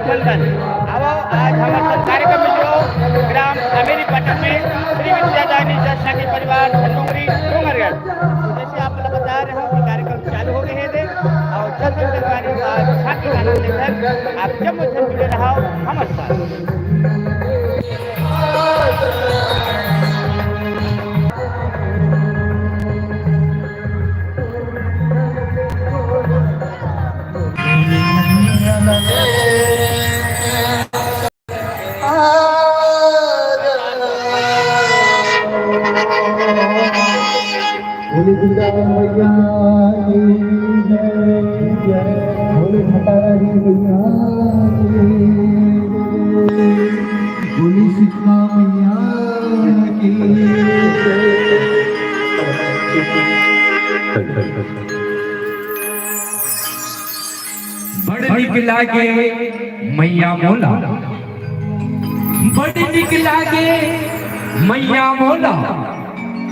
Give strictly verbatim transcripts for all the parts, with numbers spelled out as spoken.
मंथन। आवो, आज हमर सब कार्यक्रम में जुड़ो, ग्राम अमेरी पटन में श्री विद्यादायनी जस ठाकुर परिवार, धनडोंगरी, डोंगरगढ़। जैसे आप लोग बता रहे हो कि कार्यक्रम चालू हो गए हैं दे, और जस सरकारी आज छात्र का नाम लेकर आप जब मुझे जुड़े रहो, हमर साथ। बोले दुर्गा मैया की जय, बोले भंडारी मैया की जय, बोले शीतला मैया की जय। बड़ नीक लागे मैया मोला, बड़ नीक लागे मैया मोला,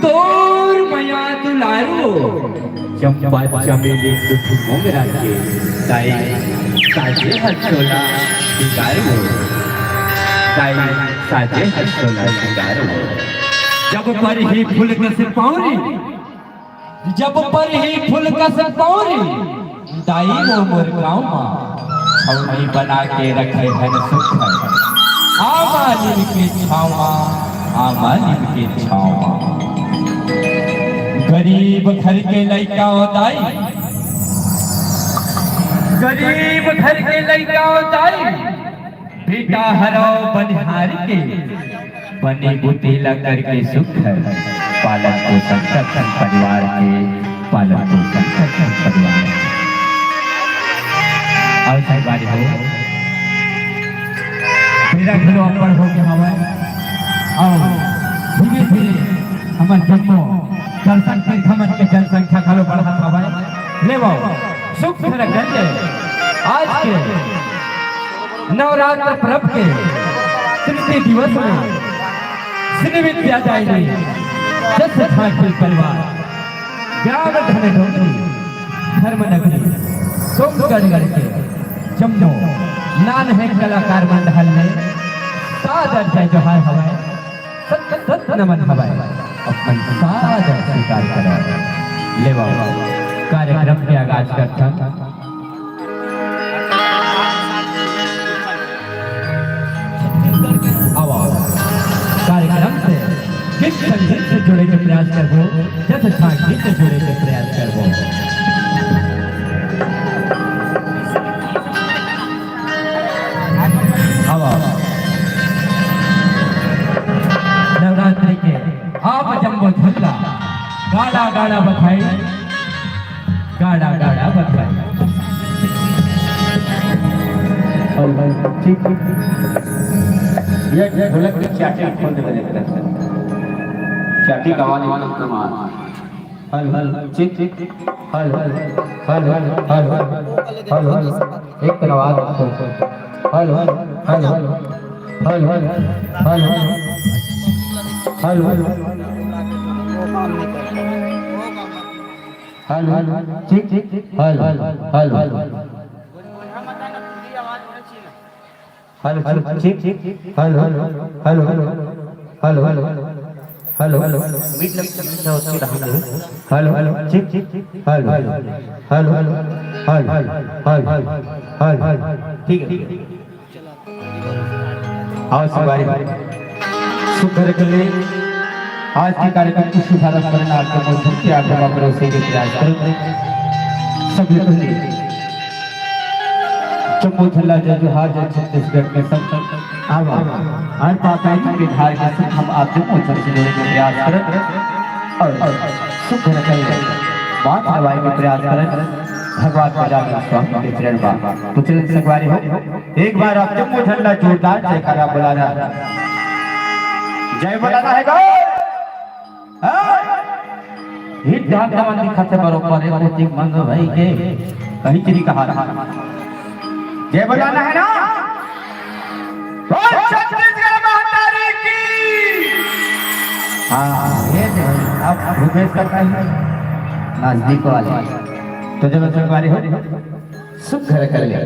तोर मया दुलारो। चंपा चमेली कुछ मोंगरा के, ताई साजे हथोला सिंगारो, ताई साजे हथोला सिंगारो। जब पर ही फूल कस पौरी, जब पर ही फूल कस पौरी, दाई वो मोर गाँव मा, अउ मई बना के रखे हन सुख है। आमा नीम के छाँव मा, आमा नीम के छाँव मा। गरीब घर के लइका ओ दाई, गरीब घर के लइका ओ दाई, बेटा हरव बनिहार के, बने बुद्धि ला करके सुख है, पालन पोषण करथन परिवार के, पालन पोषण करथन परिवार के। अउ संगवारी हो, बेरा घलो अब्बड़ हो गे हवय, अउ धीरे-धीरे हमर जम्मो दर्शन तीर्थ मन के जनसंख्या घलो बढ़त हवय। लेवव, सुख धर कर ले आज के नवरात्र पर्व के तृतीय दिवस में श्री विद्यादायनी जस ठाकुर परिवार, ग्राम धनडोंगरी, धर्म नगरी, डोंगरगढ़ के जम्मो नान हे कलाकार मन डहर ले सादर जय जोहार हवय, सत सत नमन हवय, अपन सादर स्वीकार करव। लेवव, कार्यक्रम के आगाज करथन। आवा, कार्यक्रम से गीत संगीत से जुड़े के प्रयास करबो, जस छांट गीत से जुड़े के प्रयास करबो। आवा, नवरात्रि के आप जम्मो झूला गाड़ा गाड़ा बधाई। गाड़ा गाड़ा बधाई। और भाई, ठीक, ठीक। ये ढोलक की चाटी खोल दे बजे करता। चाटी का आवाज एकदम कमाल। हल, हल, ठीक, ठीक। हल, हल, हल, हल। एक तरह आवाज खोल। हल, हल, हल, हल। हल, हल, हल, हल। हल, हल। हेलो, हेलो, ठीक, ठीक, हेलो, हेलो, हेलो, हेलो, ठीक, ठीक, hello, hello, hello, hello, hello, hello, hello, hello, मीठ लग, मीठा होती रहा है। हेलो, हेलो, ठीक, ठीक, hello, hello, hello, hello, hello, hello, hello, ठीक है, ठीक है। आओ संगवारी, सुख घर के लिए आज के कार्यक्रम के शुभारंभ करना आपके मौसम के आगमन परोसे के प्रयास करो। सबले पहले जम्मो झल्ला जय जोहार जय छत्तीसगढ़ के सब, सब आओ, आओ। हर पापी के धार के सुख हम आप जम्मो झन से जोड़े के प्रयास करत और, और सुख घर के लिए बात हवाए के प्रयास करत। भगवान राम स्वामी के चरण बा। तो चरण संगवारी हो। एक बार आप जम्मो झन ला जोरदार जयकारा बुलाना। जय बुलाना है गो। हाँ? हित ध्यान दमन दिखत है बरोबर, एक कोटि मंग भाई के कहीं चली कहा। जय बुलाना है ना? बोल छत्तीसगढ़ महतारी की। हाँ, ये तो है। अब भूपेश का टाइम नजदीक वाले। तो जब संगवारी हो, सुख घर कर ले।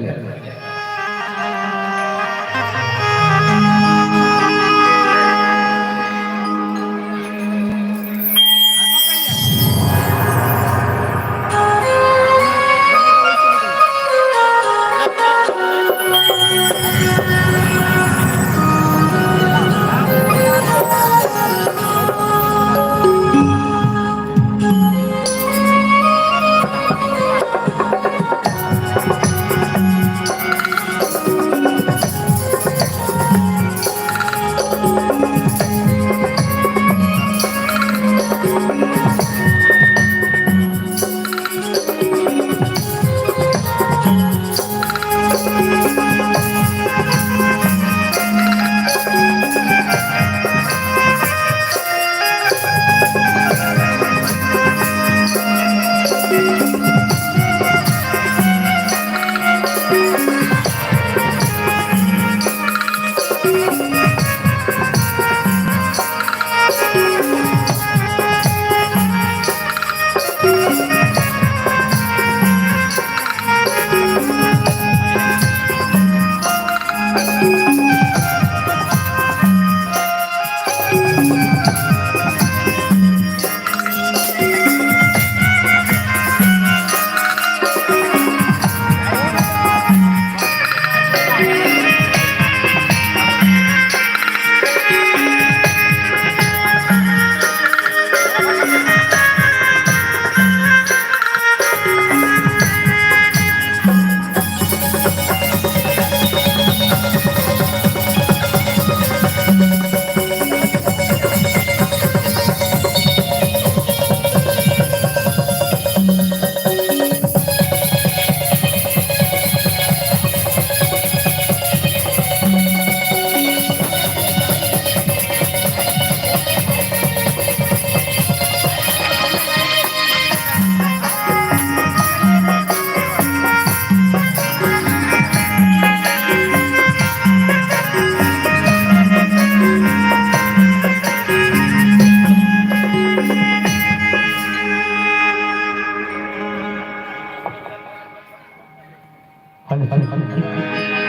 हल, हल,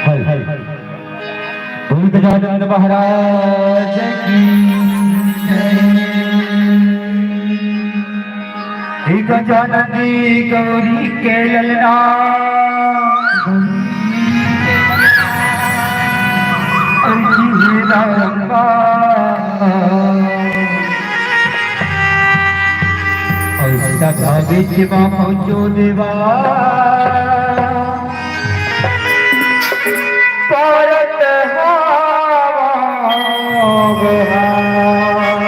हल, हल। बोल गजानन महाराज की जय। हे गजानन गौरी के ललना, अजी हे रामा। अउ सदा बीच मा पहुँचो देवा, पारत हवा बहार।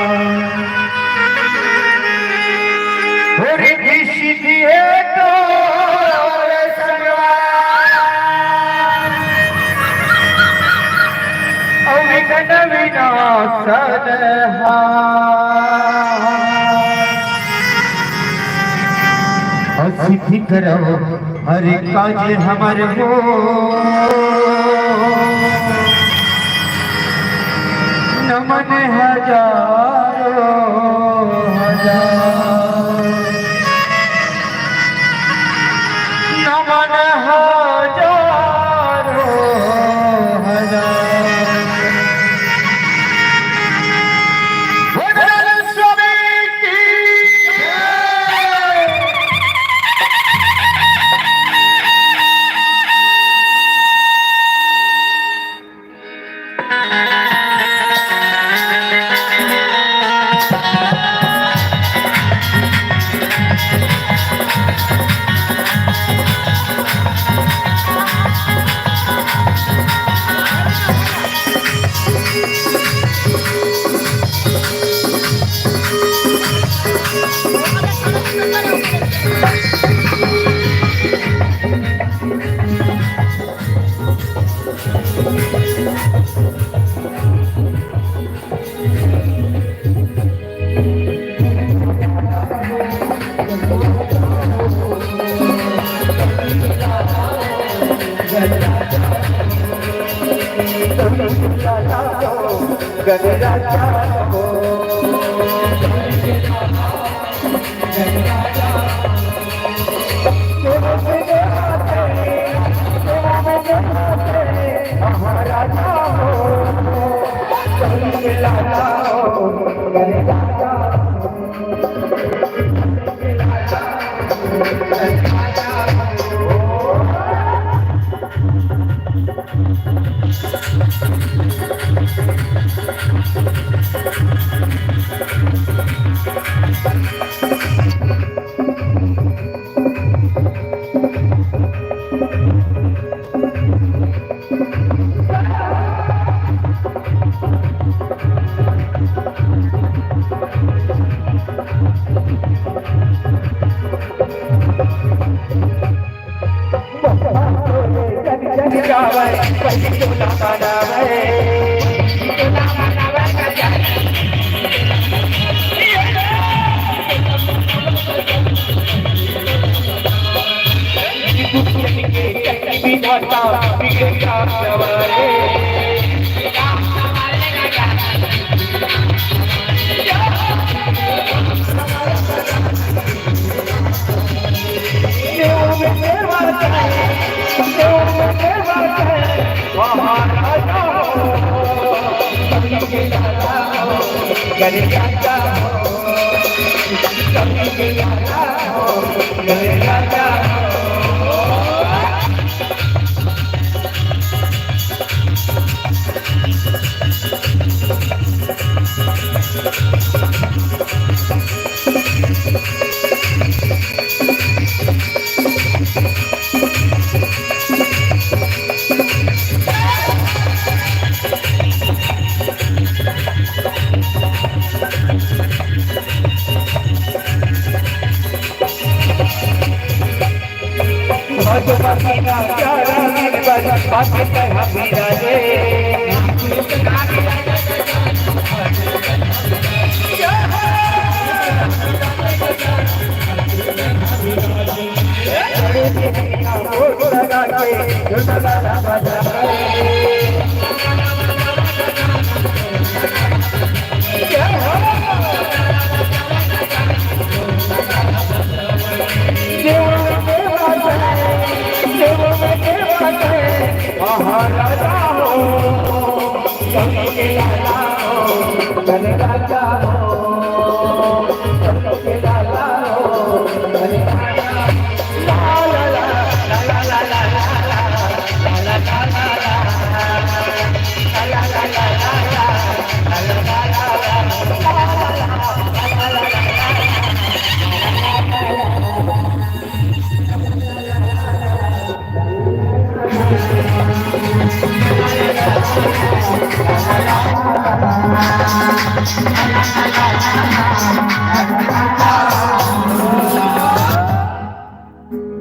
रिद्धि सिद्धि हे तोर संगवा, अउ विघ्न विनाशन हार। अउ सिद्धि करव हर काज हमर हो, नमन हजारों हजार। नमन हजारों हजार। भगवान स्वामी की जय।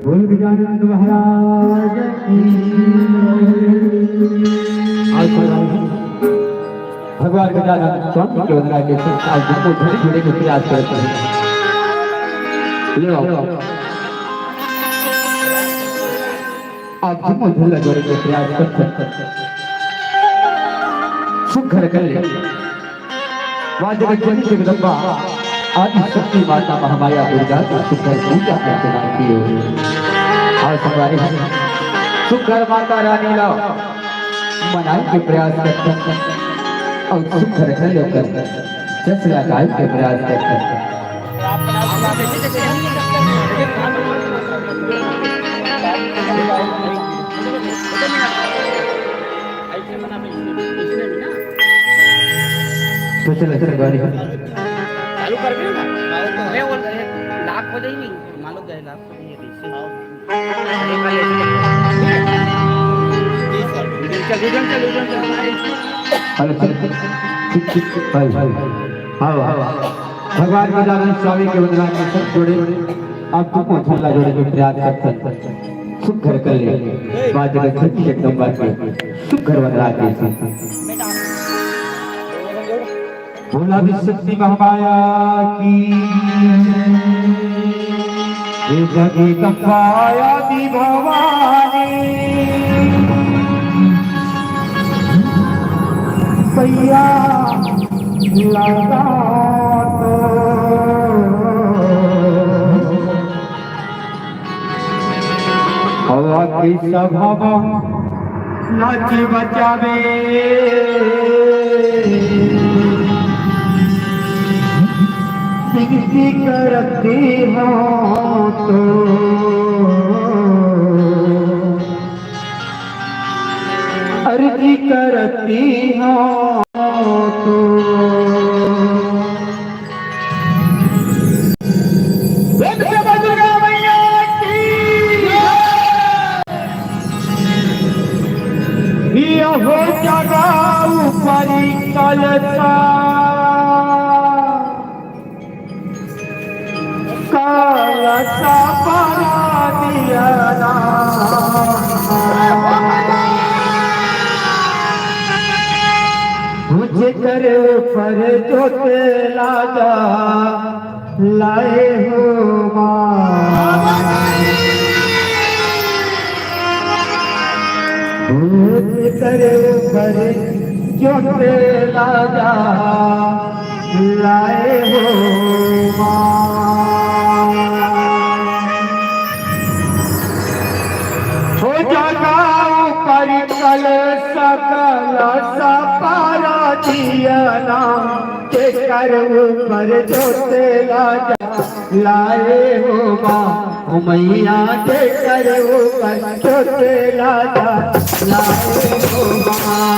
बोल गजानंद महाराज की। आज भगवान गजानंद स्वामी के वंदना के साथ आज जन्मोत्सव जुड़े के प्रयास करते हैं। ले आओ। आप जन्मोत्सव जोड़े के प्रयास करते हैं। सुख घर कर ले। वाजगज्जन जगदम्बा आदि शक्ति माता महामाया दुर्गा का सुंदर पूजा अर्चना किए। और संगवारी, सुंदर माता रानी ला मनाए के प्रयास करथन और सुंदर घर लेकर जस लगाए के प्रयास करथन। तो चल, चल, गाड़ी। चालू कर दे ना। मैं बोल रहे, लाख हो जाएगी, मान लो गए लाख हो जाएगी, इससे। चल, उधर चल, उधर चल। हेलो, चल। ठीक, ठीक, ठीक। Hello, hello. हाँ, हाँ। भगवान गजानन स्वामी के वंदना के साथ जोड़े। आप तुमको झूला जोड़े के प्रयास करते हैं। सुख घर कर ले। बात जगत सच्ची एकदम बात है। सुख घर वंदना के साथ। बोला भी शक्ति महामाया की, हे जगदम्बा आदि भवानी, भैया लगा तो। हवा की सभा में नाच बजावे, विनती करती हूँ तो। अर्जी करती हूँ तो। प्रेम से बोल दुर्गा मैया की। यहो जगह ऊपरी कलसा, कलसा परा दिया ना। जेकर ऊपर जोते लाजा लाए हो माँ। जेकर ऊपर जोते लाजा लाए हो माँ। हो जगह ऊपर कलसा, कलसा परा दिया ना, जेकर ऊपर जोते लाजा लाए हो माँ। ओ मैया, जेकर ऊपर जोते लाजा लाए हो माँ।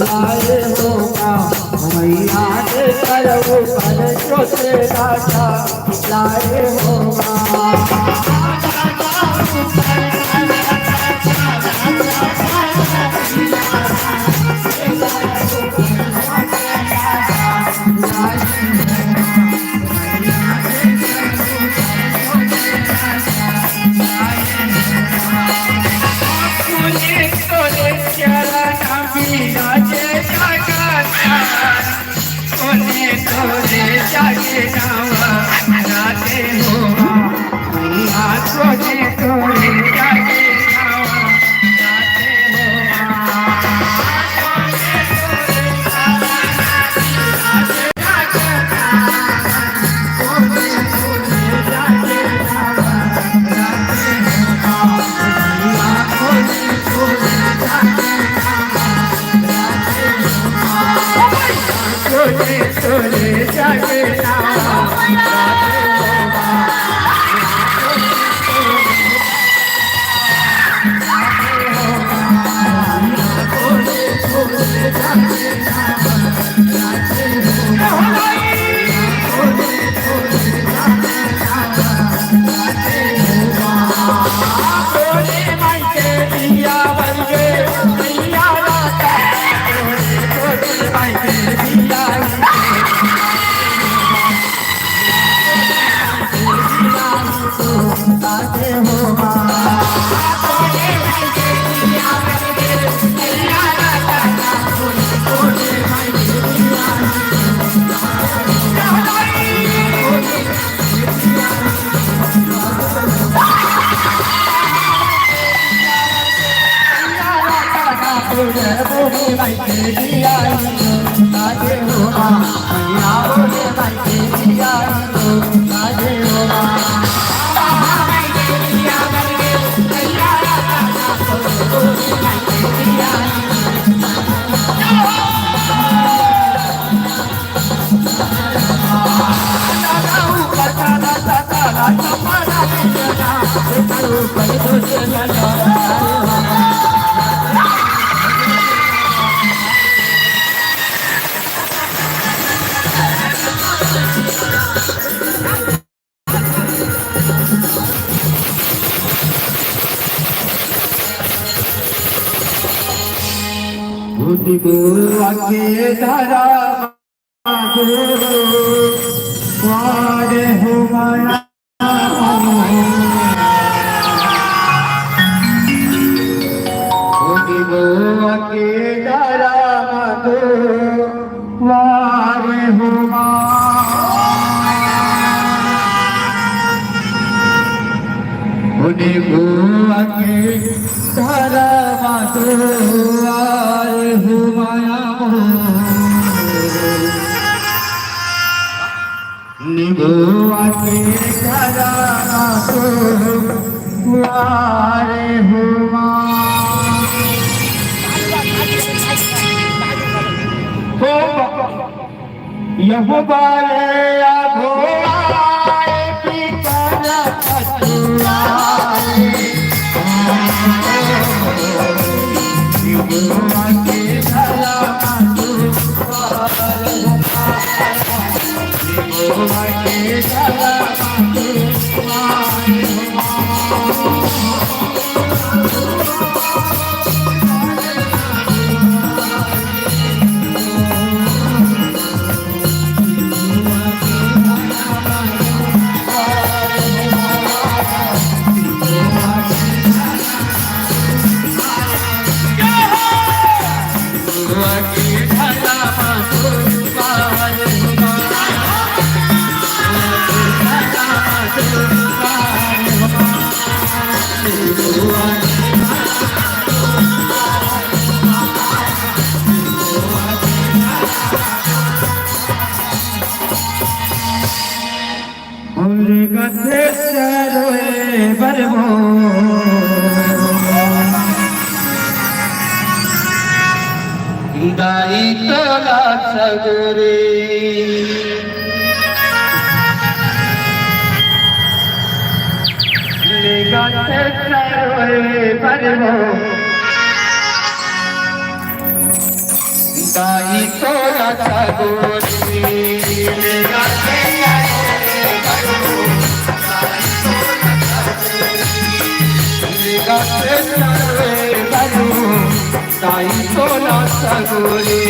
लाए हो माँ, मैया के करऊ पर जोते लाजा लाए हो माँ। बुआ के धरा वारे हो माया। बुआ के धरा वारे हो माँ। बुआ के धरा वारे हो माया। हुआ के धरा मारे हुआ। हो यहू बाले आघो आए की तरह पछुआए। हुआ के धरा मारे और गथे सरोए बरमो। दाई तोला सगरे। ले गथे सरोए बरमो। दाई तोला सगोरी। दाई तोला सगोरी।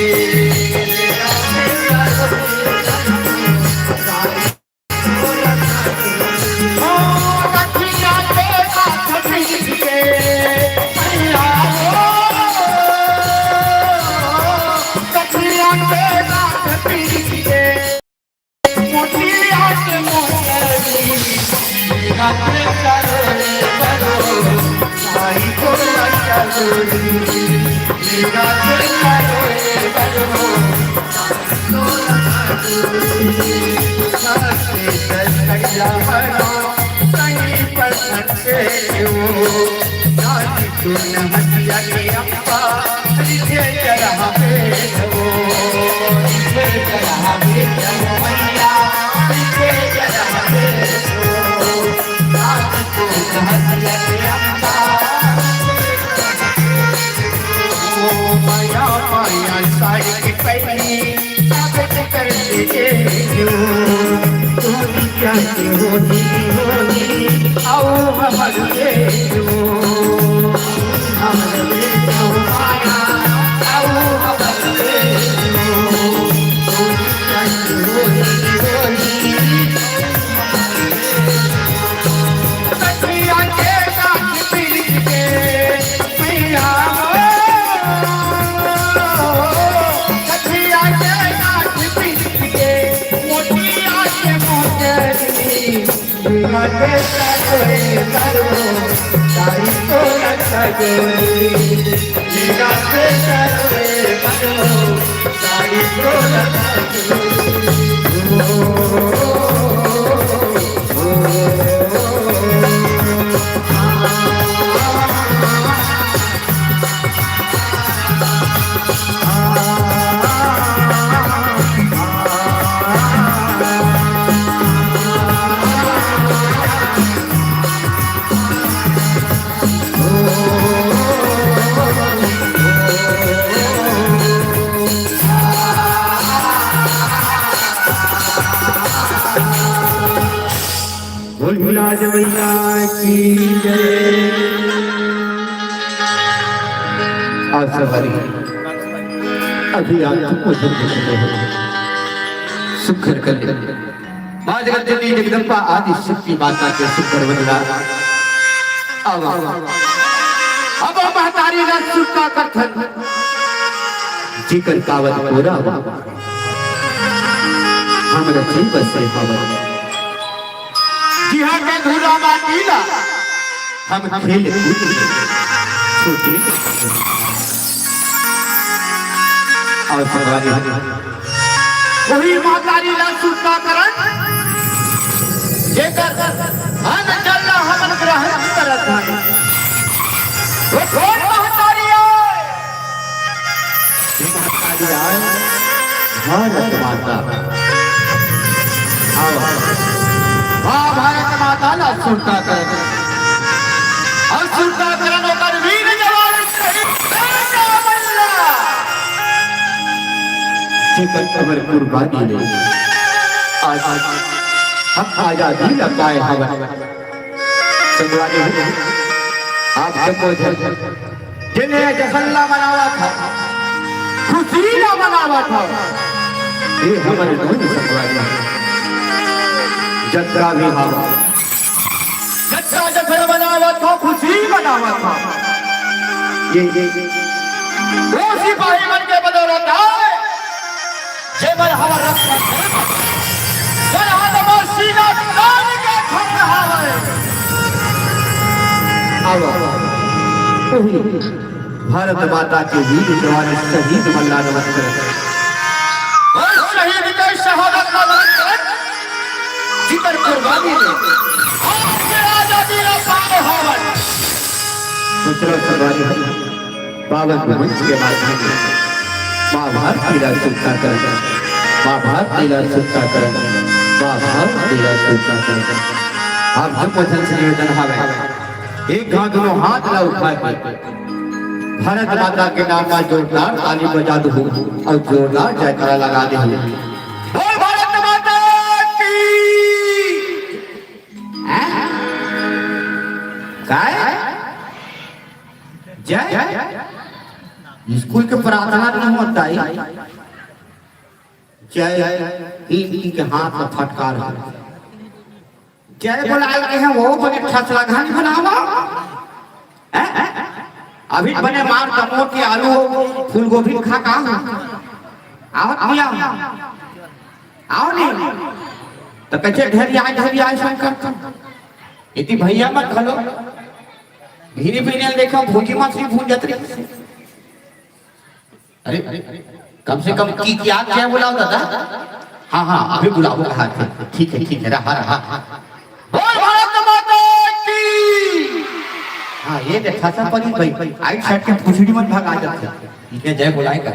भोलेनाथ मैया की जय। आप सवारी अभी आप तुमको जब देखते हो सुखर कर ले। माँ जगत जननी जगदम्बा आदि शक्ति माता के सुंदर वंदना। अब, अब महतारी ला सुरता करथन, जेकर कावत पूरा हुआ, हमर जीव से हवन। जिहाँ के धूला माटी ला हम खेल कूद के छोटे और संगवारी हो। वही महतारी ला सुरता करन, जेकर अन्न जल ला हमन ग्रहण करत हन, वो कोन महतारी आय? ये महतारी आय भारत माता। आव, वाह, भारत माता ला सुरता करन। अउ सुरता करन ओकर वीर जवान शहीद सरना बल्ला। जेकर अमर कुर्बानी ले आज हम आजादी ला पाए हवन। संगवारी हो, आप सबो झन जेन जश्न ला मनावत हव, खुशी ला मनावत हव, ये हमर नोनी संगवारी हो। जतका भी हव, जतका जश्न मनावत हव, खुशी मनावत हव, ये, ये, वो सिपाही मन के बदौलत आय। जेमन हमर रक्षा करत हवय, जेमन हमर सीना तान के खड़े हवय। आव, उही भारत माता के वीर जवान शहीद मन ला नमन करत हवय। अउ शहीद के शहादत ला नमन करत, जेकर कुर्बानी ले आज के आजादी ला पाए हवन। दूसरा सवारी है। पावन मंच के माध्यम ले माँ भारती ला सुरता करन, माँ भारती ला सुरता करन, माँ भारती ला सुरता करन। आप सबो झन से निवेदन हवय, एक हाथ, दोनों हाथ ला उठा के भारत माता के नाम मा जोरदार ताली बजा दो अउ जोरदार जयकारा लगा दो। बोल भारत माता की। हैं? काय? जय? स्कूल के प्रार्थना नहीं होता है? जय हिंद के हाथ में फटकार है। जय बोलाए के हैं, वो बने ठसला घानी बनावा। हैं? अभी बने मार दमोट के आलू, फूलगोभी खा का? आओ, आओ, आओ। आओ नहीं। तो कच्चे ढेरी आए, ढेरी आए शंकर। इति भैया मत घलो। भीरी पीने देखो, भूखी मछली भूंजत रही। अरे, कम से कम की, की आग क्या बुलाओ दादा? हाँ, हाँ, अभी बुलाओ, हाँ, ठीक है, ठीक है, रहा, रहा। बोल भारत माता की। हाँ, ये देखा था परी भाई, आई छठ के पूछड़ी मन भगा जाते। इतने जय बुलाए कर।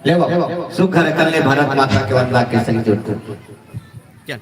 ले बाबा, सुख घर कर ले भारत माता के वंदना के संग जुड़। चल।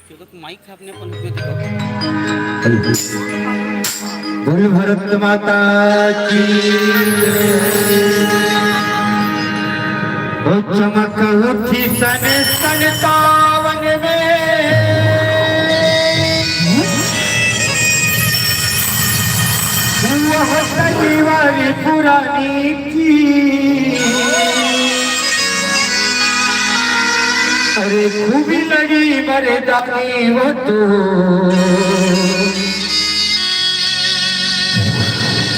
क्योंकि माइक है अपने अपन, उसमें देखो। बोल भारत माता की। ओ चमक उठी सन सन सावन में, वह शनिवारी पुरानी की। अरे खूबी लड़ी मरदानी वो तो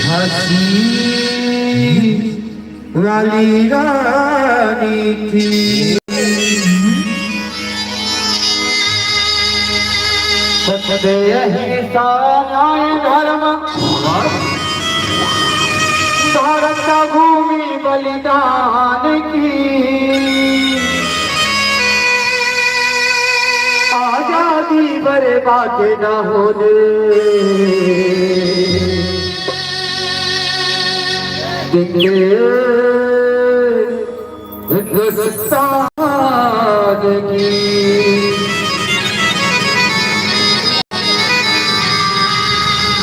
हंसी। वाली रानी थी। सत्य अहिंसा न्याय धर्म भारत भूमि बलिदान की। आजादी बर्बाद न होने देंगे हिंदुस्तान की।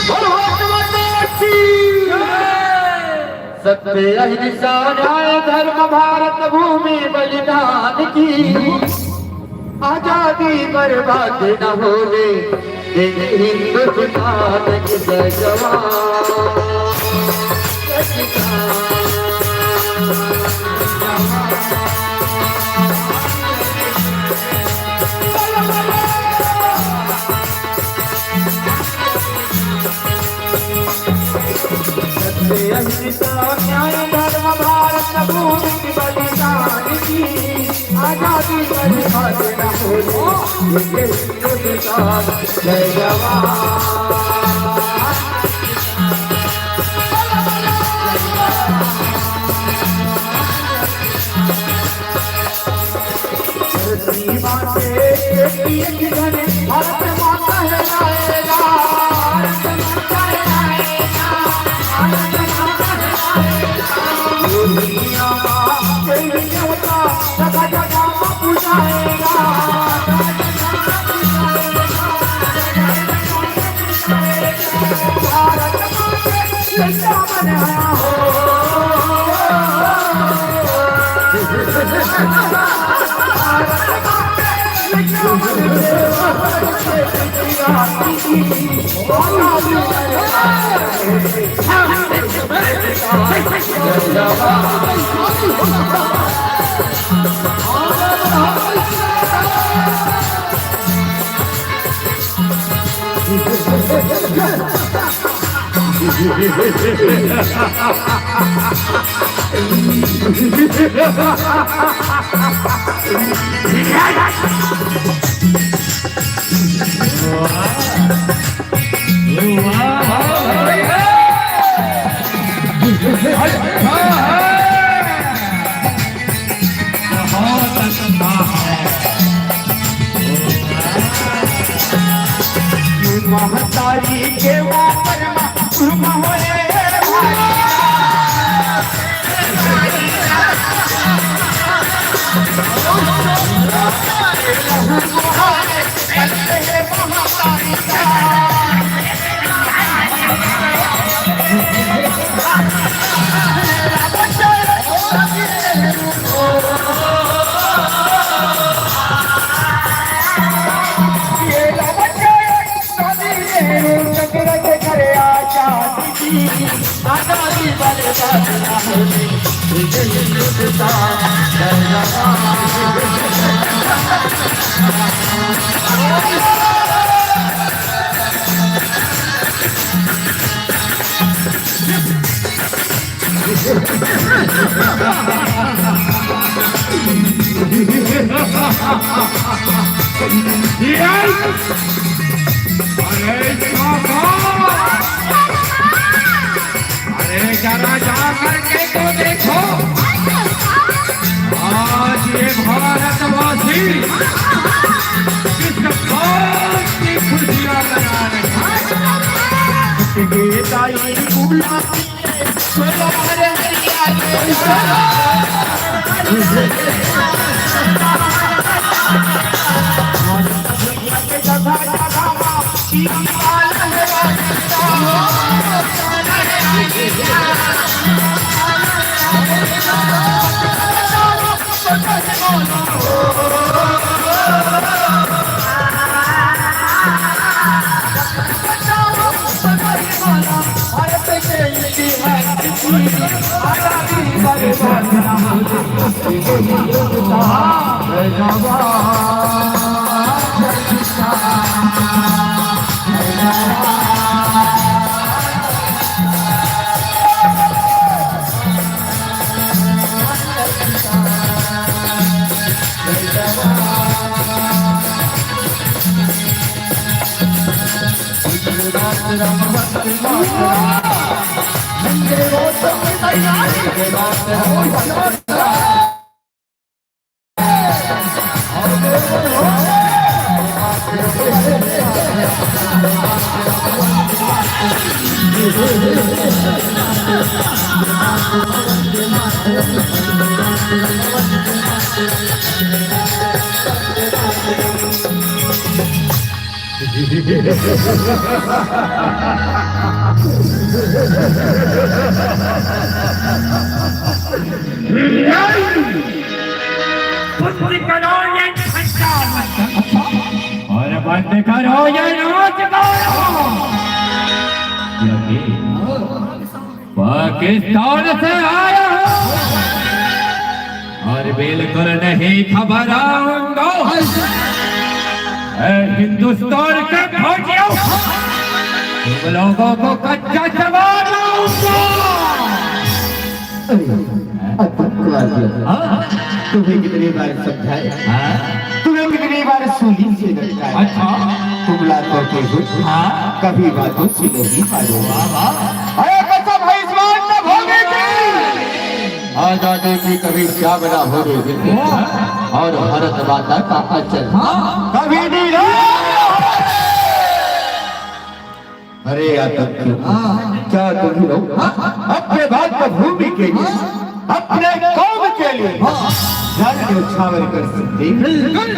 बोलो भारत माता की। सत्य अहिंसा न्याय धर्म भारत भूमि बलिदान की। आजादी बर्बाद न होने देंगे हिंदुस्तान की। जय जवान, जय किसान। सत्य अहिंसा न्याय धर्म भारत भूमि बलिदान की। आजादी बर्बाद न होने देंगे हिंदुस्तान। जय जवान। धरती माँ के एक एक जने भारत माँ कहलाएगा। भारत माँ कहलाएगा। भारत माँ कहलाएगा। दुनिया के देवता जगह जगह में पुजाएगा। भारत माँ के लइका बनाया हो। बहुत अच्छा है। महतारी के वापर मा कुर्मा होए भाई। अरे बाबा, अरे जरा जा करके तो देखो, आज ये भारतवासी किस बात की खुशियां मना रहे हैं। ये ताई गुलाबी पुत्र करो ये झंडा और बंद करो ये रोजगार। क्योंकि पाकिस्तान से आया हूँ और बिल्कुल नहीं घबराऊंगा। ए, हिंदुस्तान के फौजियों, तुम लोगों को कच्चा जवाब दूंगा। अरे, अब तुम को आ गया। हाँ? तुम्हें कितनी बार समझाया? हाँ? तुम्हें कितनी बार सूली से लटकाया? अच्छा। तुम लातों के हो, हाँ? कभी बातों से नहीं मानो। वाह, वाह। अरे कसम है इस बात में भोगी की। आजादी की कभी क्या बना हो रही थी? वाह। और भारत माता का अचल। हाँ। कभी नहीं रहा। अरे आतंकियों, हाँ। क्या तुम लोग अपने मातृभूमि के लिए, अपने कौम के लिए जान न्यौछावर कर सकते? बिल्कुल।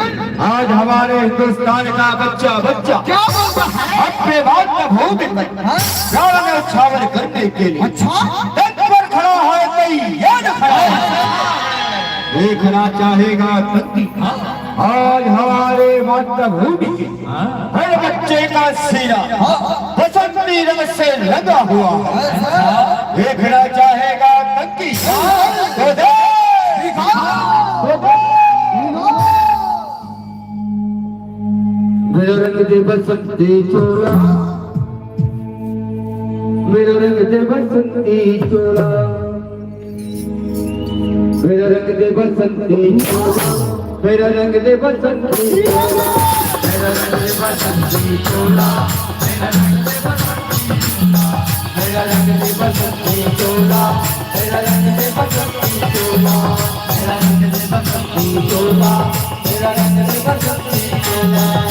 आज हमारे हिंदुस्तान का बच्चा बच्चा क्या बोलता है? अपने मातृभूमि पर हाँ। जान न्यौछावर करने के लिए अच्छा। तत्पर खड़ा है, तैयार खड़ा है। देखना चाहेगा आतंकी, आज हमारे मातृभूमि के हर बच्चे का सीना बसंती रंग से लगा हुआ है। देखना चाहेगा आतंकी, तो दे, तो दे। मेरा रंग दे बसंती चोला, मेरा रंग दे बसंती चोला, मेरा रंग दे बसंती चोला, मेरा रंग दे बसंती चोला, मेरा रंग दे बसंती चोला, मेरा रंग दे बसंती चोला, मेरा रंग दे बसंती चोला, मेरा रंग दे बसंती चोला, मेरा रंग दे बसंती चोला, मेरा रंग दे बसंती चोला।